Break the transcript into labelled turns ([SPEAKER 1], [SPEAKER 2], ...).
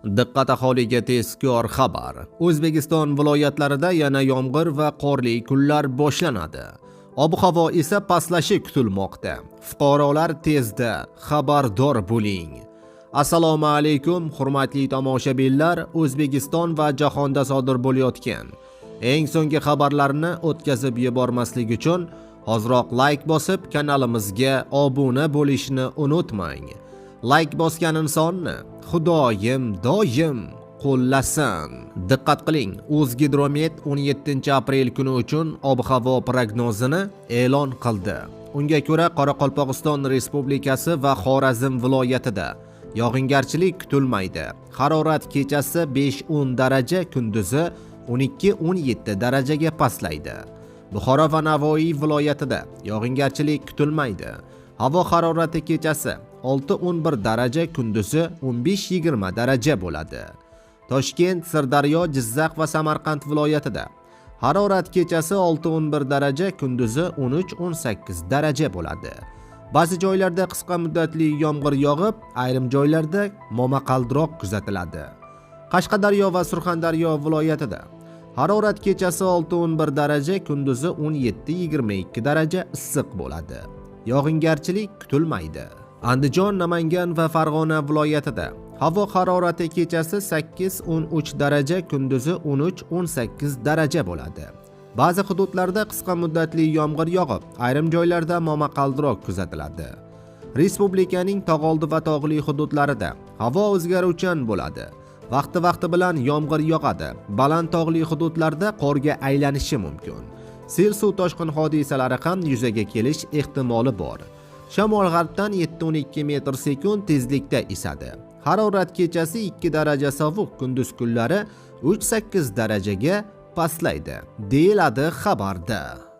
[SPEAKER 1] Diqqat aholiga tezkor xabar. O'zbekiston viloyatlarida yana yomg'ir va qorli kunlar boshlanadi. Ob-havo esa pastlashi kutilmoqda. Fuqarolar, tezda xabardor bo'ling. Assalomu alaykum, hurmatli tomoshabinlar. O'zbekiston va jahonda sodir bo'layotgan eng so'nggi xabarlarni o'tkazib yubormaslik uchun hoziroq layk bosib, kanalimizga obuna bo'lishni unutmang. Layk bosgan insonni Xudoyim doim qo'llasin. Diqqat qiling, O'zgidromet 17-aprel kuni uchun ob-havo prognozini e'lon qildi. Unga ko'ra, Qoraqalpog'iston Respublikasi va Xorazm viloyatida yog'ingarchilik kutilmaydi. Harorat kechasi 5-10 daraja, kunduzi 12-17 darajaga pastlaydi. Buxoro va Navoiy viloyatida yog'ingarchilik kutilmaydi. Havo harorati kechasi 6-11 daraja, kunduzi 15-20 daraja bo'ladi. Toshkent, Sirdaryo, Jizzax va Samarqand viloyatida harorat kechasi 6-11 daraja, kunduzi 13-18 daraja bo'ladi. Ba'zi joylarda qisqa muddatli yomg'ir yog'ib, ayrim joylarda momaqaldiroq kuzatiladi. Qashqadaryo va Surxondaryo viloyatida harorat kechasi 6-11 daraja, kunduzi 17-22 daraja issiq bo'ladi. Yog'ingarchilik kutilmaydi. Andijon, Namangan va Farg'ona viloyatida havo harorati kechasi 8-13 daraja, kunduzi 13-18 daraja bo'ladi. Ba'zi hududlarda qisqa muddatli yomg'ir yog'ib, ayrim joylarda momaqaldiroq kuzatiladi. Respublikaning tog'oldi va tog'li hududlarida havo o'zgaruvchan bo'ladi. Vaqti-vaqti bilan yomg'ir yog'adi. Baland tog'li hududlarda qorga aylanishi mumkin. Sel suv toshqin hodisalari ham yuzaga kelish ehtimoli bor. Shamol g'arbdan 7-12 metr sekund tezlikda esadi. Harorat kechasi 2 daraja sovuq, kunduz kunlari 3-8 darajaga pastlaydi, deyiladi xabarda.